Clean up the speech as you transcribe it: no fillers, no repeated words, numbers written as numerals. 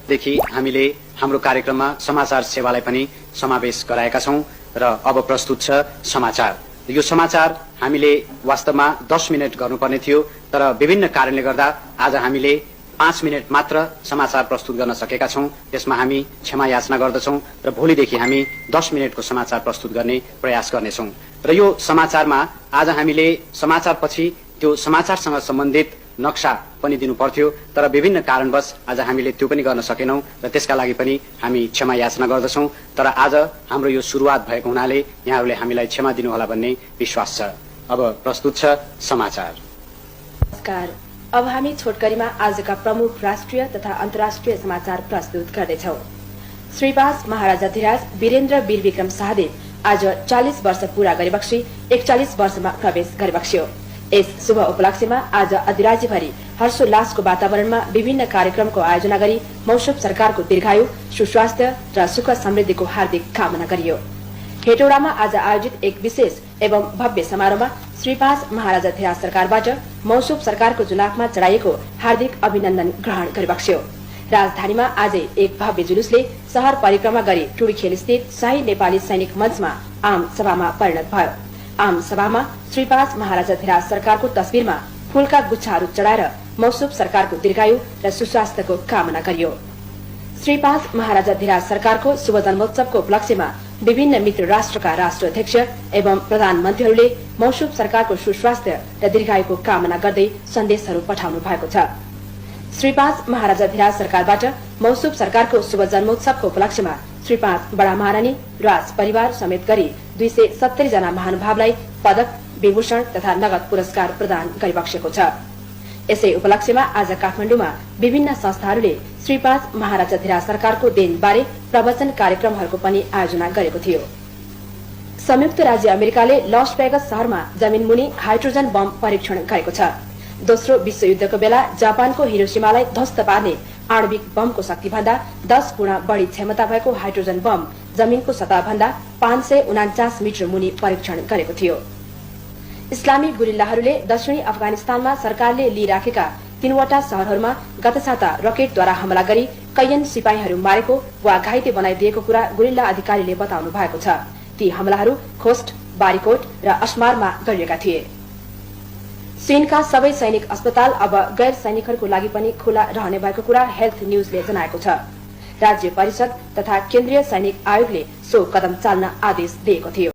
देखि हामीले हाम्रो कार्यक्रममा समाचार सेवालाई पनि समावेश गराएका छौं र अब प्रस्तुत छ समाचार। यो समाचार हामीले वास्तवमा 10 मिनेट गर्नुपर्ने थियो, तर विभिन्न कारणले गर्दा आज हामीले 5 मिनेट मात्र समाचार प्रस्तुत गर्न सकेका छौं। त्यसमा हामी क्षमा याचना गर्दछौं र भोलिदेखि हामी 10 मिनेटको समाचार प्रस्तुत गर्ने प्रयास गर्नेछौं। र यो समाचारमा आज हामीले समाचारपछि त्यो समाचारसँग सम्बन्धित नक्सा पनि दिनु पर्थ्यो, तर विभिन्न कारणवश आज हामीले त्यो पनि गर्न सकेनौं र त्यसका लागि पनि हामी क्षमा याचना गर्दछौं। तर आज हाम्रो यो सुरुवात भएको हुनाले यहाँहरूले हामीलाई क्षमा दिनुहोला भन्ने विश्वास छ। अब प्रस्तुत छ समाचार। नमस्कार, अब हामी छोटकरीमा आजका प्रमुख राष्ट्रिय तथा अन्तर्राष्ट्रिय समाचार प्रस्तुत गर्दैछौं। श्रीपास महाराजाधिराज वीरेन्द्र वीर विक्रम शाहदेव आज 40 वर्ष पूरा गरेपछि 41 वर्षमा प्रवेश गरेबक्स्यो। यस शुभ उपलक्ष्यमा आज अधिराज्यभरि हर्षोल्लासको वातावरणमा विभिन्न कार्यक्रमको आयोजना गरी मौसम सरकारको दीर्घायु, सुस्वास्थ्य र सुख समृद्धिको हार्दिक कामना गरियो। हेटौडामा आज आयोजित एक विशेष एवं भव्य समारोहमा श्रीपास महाराजाधिराज सरकारबाट मौसम सरकारको चुनावमा चढाइएको हार्दिक अभिनन्दन ग्रहण गरिबक्स्यो। राजधानीमा आजै एक भव्य जुलुसले शहर परिक्रमा गरी टुडीखेल स्थित शाही नेपाली सैनिक मञ्चमा आम सभामा परिणत भयो। आम सभामा श्रीपास महाराजाधिराज सरकारको तस्बिरमा फूलका गुच्छाहरू चढाएर मौसम सरकारको दीर्घायु र सुस्वास्थ्यको कामना गरियो। श्रीपास महाराजाधिराज सरकारको शुभ जन्मोत्सवको उपलक्ष्यमा विभिन्न मित्र राष्ट्रका राष्ट्राध्यक्ष एवं प्रधानमन्त्रीहरूले मौसम सरकारको सुस्वास्थ्य र दीर्घायुको कामना गर्दै सन्देशहरू पठाउनु भएको छ। श्रीपास महाराजाधिराज सरकारबाट मौसम सरकारको शुभ जन्मोत्सवको उपलक्ष्यमा श्रीपास बडा महारानी राज परिवार समेत गरी 270 जना महानुभावलाई पदक, विभूषण तथा नगद पुरस्कार प्रदान गरिबक्सेको छ। यसै उपलक्ष्यमा आज काठमाडौँमा विभिन्न संस्थाहरूले श्रीपास महाराजाधिराज सरकारको देनबारे प्रवचन कार्यक्रमहरूको पनि आयोजना गरेको थियो। संयुक्त राज्य अमेरिकाले लस वेगस शहरमा जमिनमुनि हाइड्रोजन बम परीक्षण गरेको छ। दोस्रो विश्वयुद्धको बेला जापानको हिरोशिमालाई ध्वस्त पार्ने आणविक बमको शक्तिभन्दा 10 गुणा बढ़ी क्षमता भएको हाइड्रोजन बम जमिनको सतहभन्दा 549 मिटर मुनि परीक्षण गरेको थियो। इस्लामी गुरिल्लाहरूले दक्षिणी अफगानिस्तानमा सरकारले लिइराखेका 3वटा शहरहरूमा गत साता रकेटद्वारा हमला गरी कैयन सिपाहीहरू मारेको वा घाइते बनाइदिएको कुरा गुरिल्ला अधिकारीले बताउनु भएको छ। ती हमलाहरू खोस्ट, बारीकोट र अस्मारमा गरिएका थिए। चीनका सबै सैनिक अस्पताल अब गैर सैनिकहरूको लागि पनि खुला रहने भएको कुरा हेल्थ न्यूजले जनाएको छ। राज्य परिषद तथा केन्द्रीय सैनिक आयोगले सो कदम चाल्न आदेश दिएको थियो।